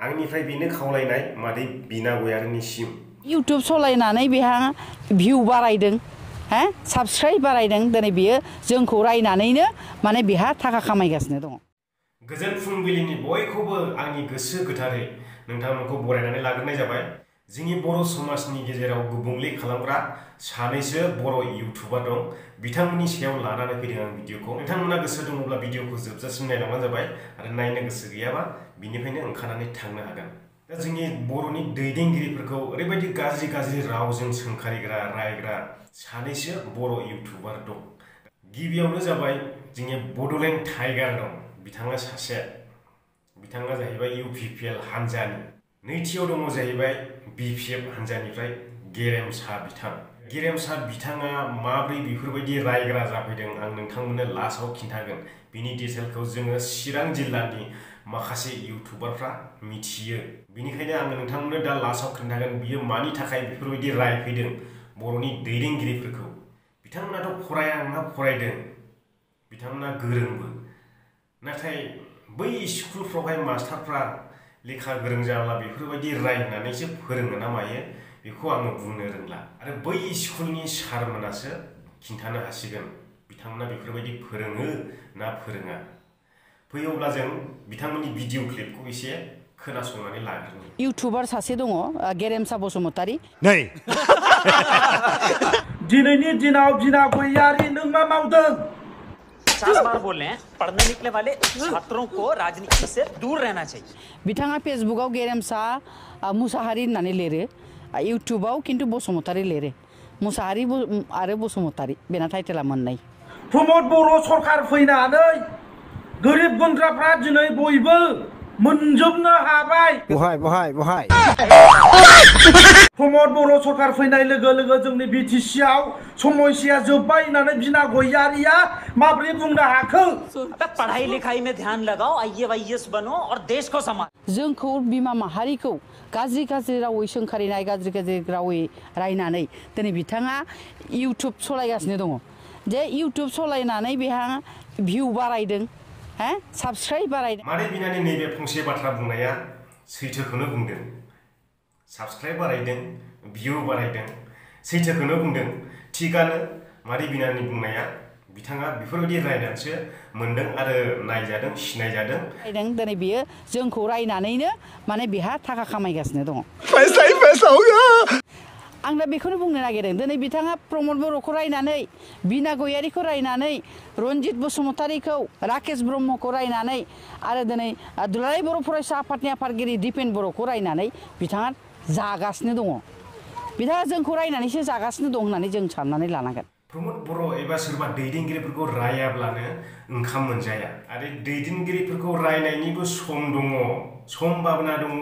आंनिफ्राय बेनो खावलायनाय मादै बिना गयारिनिसिम YouTube सलायनानै बेहा भिउ बारायदों हा साबस्क्राइब बारायदों दिनै बियो जोंखौ रायनानैनो माने बेहा थाखा खामायगासिनो दङ। गोजोन फुंबिलिनि बयखौबो आंनि गोसो गोथारै नोंथांमोनखौ बरायनानै लाग्रोनाय जाबाय। जोंनि बर' समाजनि गेजेराव गुबुंले खालामग्रा सानैसो बर' इउटुबार दं। बिथांमोननि सायाव लानानै फैदों आं भिडिअखौ। नोंथांमोना गोसो दङब्ला भिडिअखौ जोबजासिम नायलांबानो जाबाय आरो नायनो गोसो गैयाबा बिनिफ्रायनो ओंखारनानै थांनो हागोन। दा जोंनि बर'नि दैदेनगिरिफोरखौ ओरैबायदि गाज्रि रावजों सोंखारिग्रा रायग्रा सानैसो बर' इउटुबार दं। गिबियावनो जाबाय जोंनि बड'लेण्ड टाइगार दं। बिथाङा सासे बिथाङा जाहैबाय UPPL हानजानि। नैथियाव दङ जाहैबाय BPF हानजानिफ्राय गेरेमसा बिथां। गेरेमसा बिथाङा माब्रै बेफोरबायदि रायग्रा जाफैदों आं नोंथांमोननो लास्टआव खिन्थागोन। बिनि डिटेलखौ जोङो चिरां जिल्लानि माखासे इउटुबारफ्रा मिथियो। बेनिखायनो आङो नोंथांमोननो दा लास्टआव खिन्थागोन बियो मानि थाखाय बेफोरबायदि रायफैदों बर'नि दैदेनगिरिफोरखौ। बिथांमोनाथ' फराया नङा फरायदों, बिथांमोना गोरोंबो। नाथाय बै स्कुलफ्रावहाय मास्टारफ्रा लेखा गोरों जाब्ला बेफोरबायदि रायनानैसो फोरोङो ना मायो बेखौ आङो बुंनो रोंला। आरो बै स्कुलनि सारमोनासो खिन्थानो हासिगोन बिथांमोना बेफोरबायदि फोरोङो ना फोरोङा। फैयोब्ला जों बिथांमोननि भिडिअ क्लिपखौ एसे खोनासंनानै लाग्रोनि। इउटुबार सासे दङ गेरेमसा बसुमतारी। नै दिनैनि दिनाव बिना गयारि नों मा मावदों? 50 बार बोल रहे हैं पढ़ने निकले वाले छात्रों को राजनीति से दूर रहना चाहिए। बिथाङा फेसबुकाव गेरेमसा मुसाहारि होननानै लिरो, इउटुबाव खिन्थु बसुमतारी लिरो। मुसाहारि आरो बसुमतारी बेना टाइटेला मोननै। प्रमद बर' सरकार फैनानै गोरिब गुन्द्राफ्रा दिनै बयबो मोनजोबनो हाबाय। बहाय प्रमद बर' सरकार फैनाय लोगो लोगो जोंनि BTC आव समस्या जोब्बाय होननानै बिना गयारिया माब्रै बुंनो हाखो? अबे पढ़ाई लिखाई में ध्यान लगाओ, IAS बनो और देश को संभालो। जोंखौ बिमा माहारिखौ गाज्रि रावै सोंखारिनाय गाज्रि रावै रायनानै दिनै बिथाङा इउटुब सलायगासिनो दङ। जे इउटुब सलायनानै बेहा भिउ बारायदों हा साबस्क्राइब बारायदों। मादै बिनानि नैबे फंसे बाथ्रा बुंनाया सैथोखौनो बुंदों। साबस्क्राइब बारायदों, भिउ बारायदों, सैथोखौनो बुंदों। थिगानो मादै बिनानि बुंनाया बिथाङा बेफोरबायदि रायनानैसो मोनदों आरो नायजादों सिनायजादों। दिनै बियो जोंखौ रायनानैनो माने बेहा थाखा खामायगासिनो दङ। आं दा बेखौनो बुंनो नागिरदों दिनै बिथाङा प्रमद बर'खौ रायनानै, बिना गयारिखौ रायनानै, रनजित बसुमतारीखौ, राकेश ब्रह्मखौ रायनानै आरो दिनै दुलाराय बर' फरायसा आफादनि आफादगिरि दिपेन बर'खौ रायनानै बिथाङा जागासिनो दङ। बिथाङा जोंखौ रायनानैसो जागासिनो दं होननानै जों साननानै लानांगोन। प्रमद बर' एबा सोरबा दैदेनगिरिफोरखौ रायाब्लानो ओंखाम मोनजाया। आरो दैदेनगिरिफोरखौ रायनायनिबो सम दङ, सम भाबना दङ।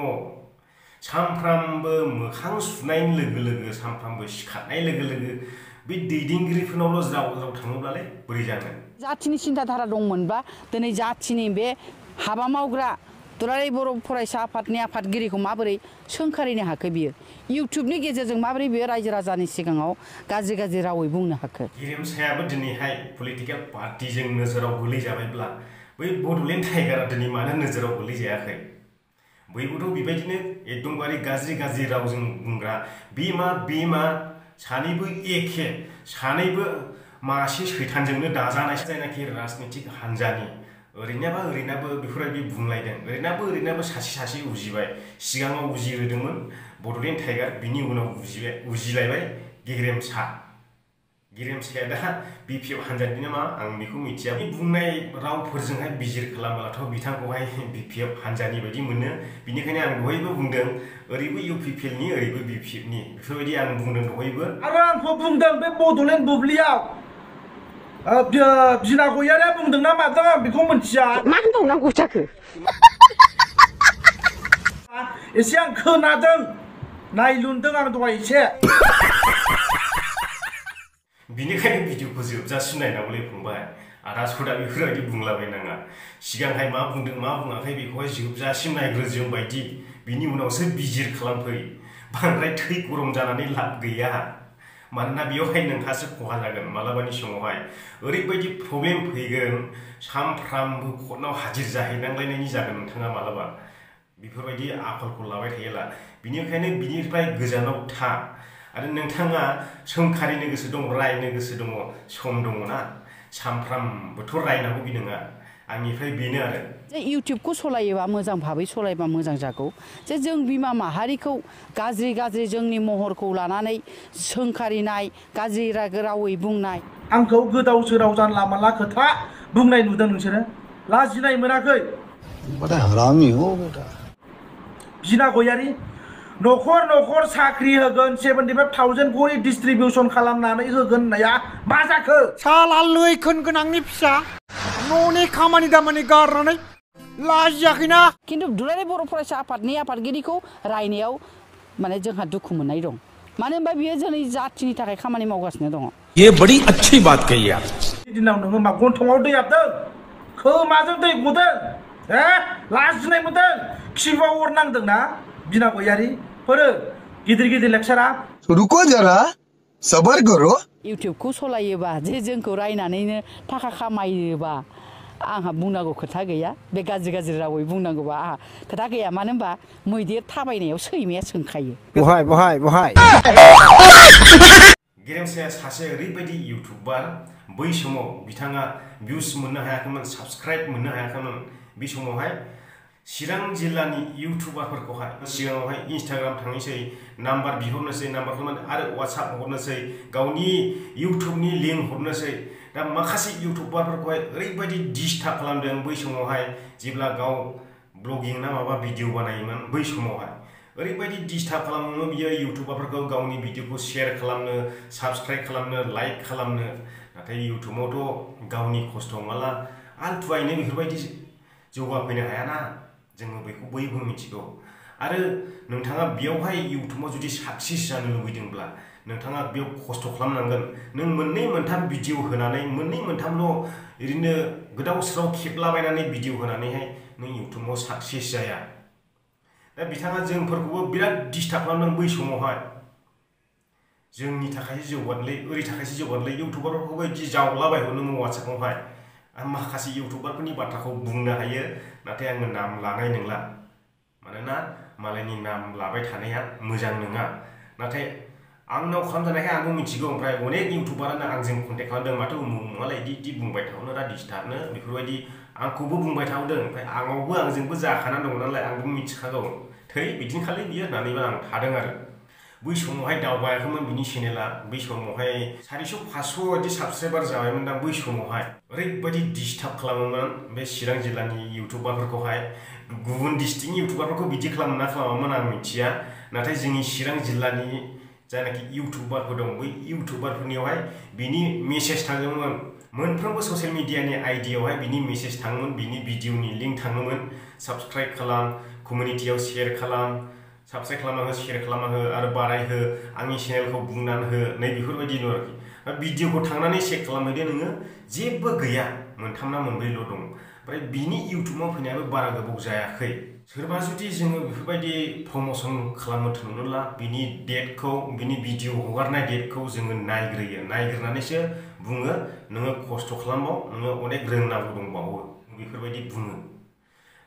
सानफ्रामबो मोखां सुनायनि लोगो लोगो सानफ्रामबो सिखारनाय लोगो लोगो बे दैदेनगिरिफोरनावल' ज्राव थाङोब्लालाय बोरै जागोन? जाथिनि सिन्थाधारा दंमोनबा दिनै जाथिनि बे हाबा मावग्रा दुलाराय बर' फरायसा आफादनि आफादगिरिखौ माबोरै सोंखारिनो हाखो बियो? इउटुबनि गेजेरजों माबोरै बियो रायजो राजानि सिगाङाव गाज्रि रावै बुंनो हाखो? गेरेमसायाबो दिनैहाय पलिटिकेल पार्टिजों नोजोराव गोलैजाबायब्ला बै बड'लेण्ड टाइगारा दिनै मानो नोजोराव गोलैजायाखै? बयबोथ' बेबायदिनो एकदमबारे गाज्रि रावजों बुंग्रा बिमा सानैबो एखे, सानैबो मासे सैतानजोंनो दाजानाय जायनाखि राजनितिक हान्जानि ओरैनाबो बेफोरबायदि बुंलायदों। ओरैनाबो सासे उजिबाय। सिगाङाव उजिग्रोदोंमोन बड'लेण्ड टाइगार, बिनि उनाव उजिलायबाय गेरेमसाया दा BPF हान्जानि नामा आं बेखौ मिथिया। बे बुंनाय रावफोरजोंहाय बिजिर खालामोब्लाथ' बिथांखौहाय BPF हान्जानि बायदि मोनो। बिनिखायनो आं दहायबो बुंदों ओरैबो UPPLनि ओरैबो BPFनि बेफोरबायदि आं बुंदों दहायबो। आरो आंखौ बुंदों बे बड'लेण्ड बुब्लियाव बिना गयारिया बुंदोंना मादों आं बेखौ मिथिया। मा होनबावनांगौ जाखो? एसे आं खोनादों, नायलुनदों आं दहाय एसे। बिनिखायनो भिडिअखौ जोबजासिम नायनांगौलै फंबाय। आदा सदा बेफोरबायदि बुंलाबायनाङा। सिगांहाय मा बुंदों मा बुङाखै बेखौहाय जोबजासिम नायग्रो जों बायदि। बिनि उनावसो बिजिर खालामफै। बांद्राय थै गरम जानानै लाब गैया। मानोना बेयावहाय नोंहासो खहा जागोन मालाबानि समावहाय। ओरैबायदि प्रब्लेम फैगोन सानफ्रामबो कर्टआव हाजिर जाहैनांलायनायनि जागोन नोंथाङा मालाबा। बेफोरबायदि आखलखौ लाबाय थायोला बिनिखायनो बिनिफ्राय गोजानाव था आरो नोंथाङा सोंखारिनो गोसो दं रायनो गोसो दङ सम दङ ना सामफ्रामबोथ' रायनांगौ बि नङा आंनिफ्राय बेनो आरो जे इउटुबखौ सलायोबा मोजां भाबै सलायबा मोजां जागौ जे जों बिमा माहारिखौ गाज्रि जोंनि महरखौ लानानै सोंखारिनाय गाज्रि रावै बुंनाय आंखौ गोदाव सोराव जानला मानला खोथा बुंनाय नुदों नोंसोरो लाजिनाय मोनाखै बड़ा हरामी हो बेटा बिना गयारि न'खर साख्रि होगोन 75,000 गरि डिस्ट्रिबिउसन खालामनानै होगोन होननाया मा जाखो साला लैखोन गोनांनि फिसा न'नि खामानि दामानि गारनानै लाजियाखैना खिन्थु दुलाराय बर' फरायसा आफादनि आफादगिरिखौ रायनायाव माने जोंहा दुखु मोननाय दं मानो होनबा बियो जोंनि जाथिनि थाखाय खामानि मावगासिनो दङ ये बड़ी अच्छी बात कही आप दिनाव नोङो मा गन्थङाव दै हाबदों खोमाजों दै गदों लाजिनाय मोनदों खिबाव अर नांदोंना बिना गयारि फोरो गिदिर लेक्सारा रुको जरा सबर करो इउटुबखौ सलायोबा जे जोंखौ रायनानैनो थाखा खामायोबा आंहा बुंनांगौ खोथा गैया बे गाज्रि रावै बुंनांगौबा आंहा खोथा गैया मानो होनबा मैदेर थाबायनायाव सैमाया सोंखायो बहाय गेरेमसाया सासे ओरैबायदि इउटुबार बै समाव बिथाङा भिउस मोननो हायाखैमोन साबस्क्राइब मोननो हायाखैमोन बे समावहाय चिरां जिल्लानि इउटुबारफोरखौहाय सिगाङावहाय इन्स्टाग्राम थांनोसै नाम्बार बिहरनोसै नाम्बारखौ आरो वाट्सएप हरनोसै गावनि इउटुबनि लिंक हरनोसै दा माखासे इउटुबारफोरखौहाय ओरैबायदि डिस्टार्ब खालामदों बै समावहाय जेब्ला गाव ब्लगिं ना माबा भिडिअ बानायोमोन बै समावहाय ओरैबायदि डिस्टार्ब खालामोमोन बियो इउटुबारफोरखौ गावनि भिडिअखौ शेयार खालामनो साबस्क्राइब खालामनो लाइक खालामनो नाथाय इउटुबावथ' गावनि खस्थ' माला आलथुवायैनो बेफोरबायदि जौगाफैनो हायाना जोङो बेखौ बयबो मिथिगौ आरो नोंथाङा बेयावहाय इउटुबाव जुदि साक्सेस जानो लुबैदोंब्ला नोंथाङा बेयाव खस्थ' खालामनांगोन नों मोननै मोनथाम भिडिअ होनानै मोननै मोनथामल' ओरैनो गोदाव सोराव खेबलाबायनानै भिडिअ होनानैहाय नों इउटुबाव साक्सेस जाया दा बिथाङा जोंफोरखौबो बिराद डिस्टार्ब खालामदों बै समावहाय जोंनि थाखायसो जौगादोंलै ओरै थाखायसो जौगादोंलै इउटुबारफोरखौबो बिदि जावलाबायहरनो वाट्सएपआवहाय आं माखासे इउटुबारफोरनि बाथ्राखौ बुंनो हायो नाथाय आङो नाम लानाय नंला मानोना मालायनि नाम लाबाय थानाया मोजां नङा नाथाय आंनाव खालामजानायखाय आंबो मिथिगौ ओमफ्राय अनेक इउटुबारानो आंजों कन्टेक्ट खालामदों माथो मालाय इदि बुंबाय थावनो दा डिस्टार्बनो बेफोरबायदि आंखौबो बुंबाय थावदों ओमफ्राय आंनावबो आंजोंबो जाखानानै दं नालाय आंबो मिथिखागौ थै बिदिनो खालि बियो होननानैबो आं थादों आरो बै समावहाय दावबायाखैमोन बिनि चेनेला बै समावहाय 400-500 बायदि साबस्क्राइबार जाबायमोन दा बै समावहाय ओरैबायदि डिस्टार्ब खालामोमोन बे चिरां जिल्लानि इउटुबारफोरखौहाय गुबुन डिस्ट्रिक्टनि इउटुबारफोरखौ बिदि खालामोना खालामामोन आं मिथिया नाथाय जोंनि चिरां जिल्लानि जायनाखि इउटुबारफोर दं बै इउटुबारफोरनियावहाय बिनि मेसेज थाङोमोन मोनफ्रोमबो ससियेल मिडियानि आइडियावहाय बिनि मेसेज थाङोमोन बिनि भिडिअनि लिंक थाङोमोन साबस्क्राइब खालाम कमिउनिटियाव शेयार खालाम साबस्क्राइब खालामना हो शेयार खालामना हो आरो बारायहो आंनि चेनेलखौ बुंनानै हो नै बेफोरबायदिल' आरोखि भिडिअखौ थांनानै चेक खालामहैदो नोङो जेबो गैया मोनथाम ना मोनब्रैल' दं ओमफ्राय बिनि इउटुबाव फैनायाबो बारा गोबाव जायाखै सोरबा जुदि जोङो बेफोरबायदि प्रम'सन खालामनो थोनोब्ला बिनि डेटखौ बिनि भिडिअ हगारनाय डेटखौ जोङो नायग्रोनानैसो बुङो नोङो खस्थ' खालामबाव नोङो अनेक रोंनांगौ दंबावो बेफोरबायदि बुङो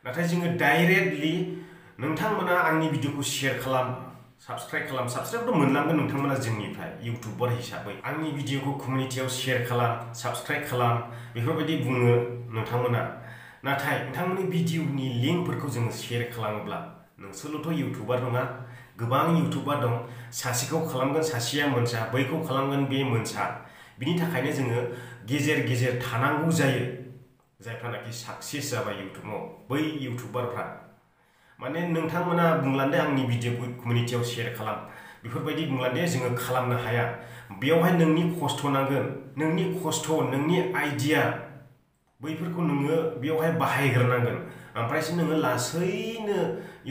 नाथाय जोङो डाइरेक्टलि नोंथांमोना आंनि भिडिअखौ शेयार खालाम साबस्क्राइबथ' मोनलांगोन नोंथांमोना जोंनिफ्राय इउटुबार हिसाबै आंनि भिडिअखौ कमिउनिटियाव शेयार खालाम साबस्क्राइब खालाम बेफोरबायदि बुङो नोंथांमोना नाथाय नोंथांमोननि भिडिअनि लिंकफोरखौ जोङो शेयार खालामोब्ला नोंसोरल'थ' इउटुबार नङा गोबां इउटुबार दं सासेखौ खालामगोन सासेया मोनसा बैखौ खालामगोन बे मोनसा बिनि थाखायनो जोङो गेजेर थानांगौ जायो जायफ्रानाखि साक्सेस जाबाय इउटुबाव बै इउटुबारफ्रा माने नोंथांमोना बुंलांदे आंनि भिडिअखौ कमिउनिटियाव शेयार खालाम बेफोरबायदि बुंलांदे जोङो खालामनो हाया बेयावहाय नोंनि खस्थ' नांगोन नोंनि खस्थ' नोंनि आइडिया बैफोरखौ नोङो बेयावहाय बाहायग्रोनांगोन ओमफ्रायसो नोङो लासैनो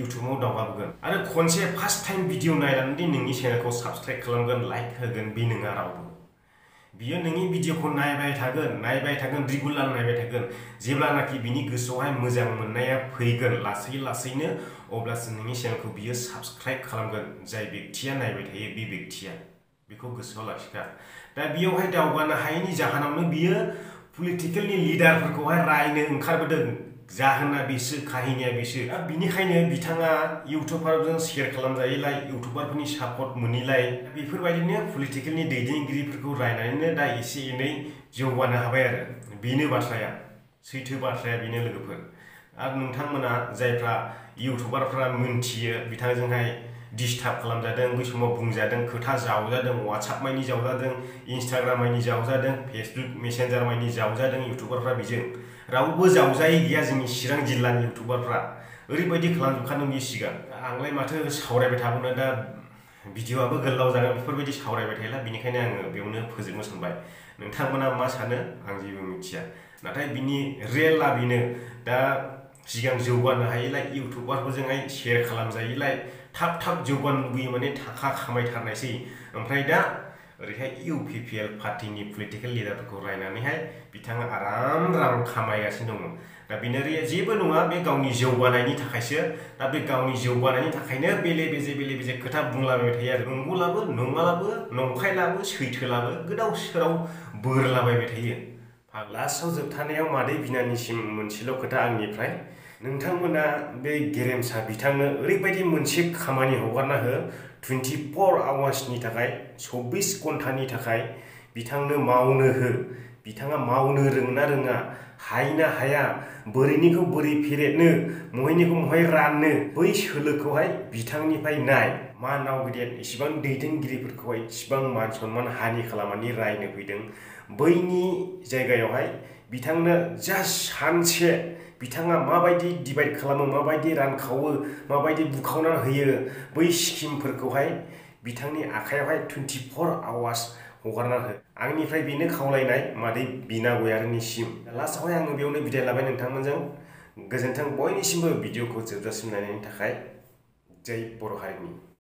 इउटुबाव दावगाबोगोन आरो खनसे फार्स्ट टाइम भिडिअ नायनानै नोंनि चेनेलखौ साबस्क्राइब खालामगोन लाइक होगोन बे नङा रावबो बियो नोंनि भिडिअखौ नायबाय थागोन रेगुलार नायबाय थागोन जेब्लानाखि बिनि गोसोआवहाय मोजां मोननाया फैगोन लासैनो अब्लासो नोंनि चेनेलखौ बियो साबस्क्राइब खालामगोन जाय व्यक्तिया नायबाय थायो बे व्यक्तिया बेखौ गोसोआव लाखिखा दा बेयावहाय दावगानो हायैनि जाहोनावनो बियो पलिटिकेलनि लिडारफोरखौहाय रायनो ओंखारबोदों जाहोना बिसो काहिनिया बिसो बिनिखायनो बिथाङा इउटुबारजों शेयार खालामजायैलाय इउटुबारफोरनि सापर्ट मोनैलाय बेफोरबायदिनो पलिटिकेलनि दैदेनगिरिफोरखौ रायनानैनो दा एसे एनै जौगानो हाबाय आरो बेनो बाथ्राया सैथो बाथ्राया बेनो लोगोफोर आरो नोंथांमोना जायफ्रा इउटुबारफ्रा मिन्थियो बिथांजोंहाय डिस्टार्ब खालामजादों बै समाव बुंजादों खोथा जावजादों वाट्सएप माइनि जावजादों इन्स्टाग्राम माइनि जावजादों फेसबुक मेसेन्जार माइनि जावजादों इउटुबारफ्रा बेजों रावबो जावजायै गैया जोंनि चिरां जिल्लानि इउटुबारफ्रा ओरैबायदि खालामजोबखादों बे सिगां आंलाय माथो सावरायबाय थाबोनो दा भिडिअ'आबो गोलाव जागोन बेफोरबायदि सावरायबाय थायोला बेनिखायनो आङो बेयावनो फोजोबनो सानबाय नोंथांमोना मा सानो आं जेबो मिथिया नाथाय बिनि रियेलआ बेनो दा सिगां जौगानो हायैलाय इउटुबारफोरजोंहाय शेयार खालामजायैलाय थाब थाब जौगानो लुबैयो माने थाखा खामायथारनायसै ओमफ्राय दा ओरैहाय इउपिपिएल पार्टिनि पलिटिकेल लिडारफोरखौ रायनानैहाय बिथाङा आराम रां खामायगासिनो दङ दा बेनो जेबो नङा बे गावनि जौगानायनि थाखायसो दा बे गावनि जौगानायनि थाखायनो बेले बेजे खोथा बुंलाबाय थायो आरो नंगौलाबो नङालाबो नंखायलाबो सैथोलाबो गोदाव सोराव बोरलाबायबाय थायो लास्टआव जोबथानायाव मादै बिनानिसिम मोनसेल' खोथा आंनिफ्राय नोंथांमोना बे गेरेमसा बिथांनो ओरैबायदि मोनसे खामानि हगारना हो 24 आवार्सनि थाखाय 24 घन्टानि थाखाय बिथांनो मावनो हो बिथाङा मावनो रोंना रोङा हायना हाया बोरैनिखौ बोरै फेरेदनो महायनिखौ महाय राननो बै सोलोखौहाय बिथांनिफ्राय नाय मा नाव गेदेर इसिबां दैदेनगिरिफोरखौहाय इसिबां मान सन्मान हानि खालामनानै रायनो फैदों बैनि जायगायावहाय बिथांनो जास्ट सानसे बिथाङा माबायदि डिभाइड खालामो माबायदि रानखावो माबायदि बुखावनानै होयो बै स्किमफोरखौहाय बिथांनि आखायावहाय 24 आवार्स हगारना हो आंनिफ्राय बेनो खावलायनाय मादै बिना गयारिनिसिम लास्टआवहाय आङो बेयावनो बिदाय लाबाय नोंथांमोनजों गोजोन्थों बयनिसिमबो भिडिअखौ जोबजासिम नायनायनि थाखाय जय बर' हारिनि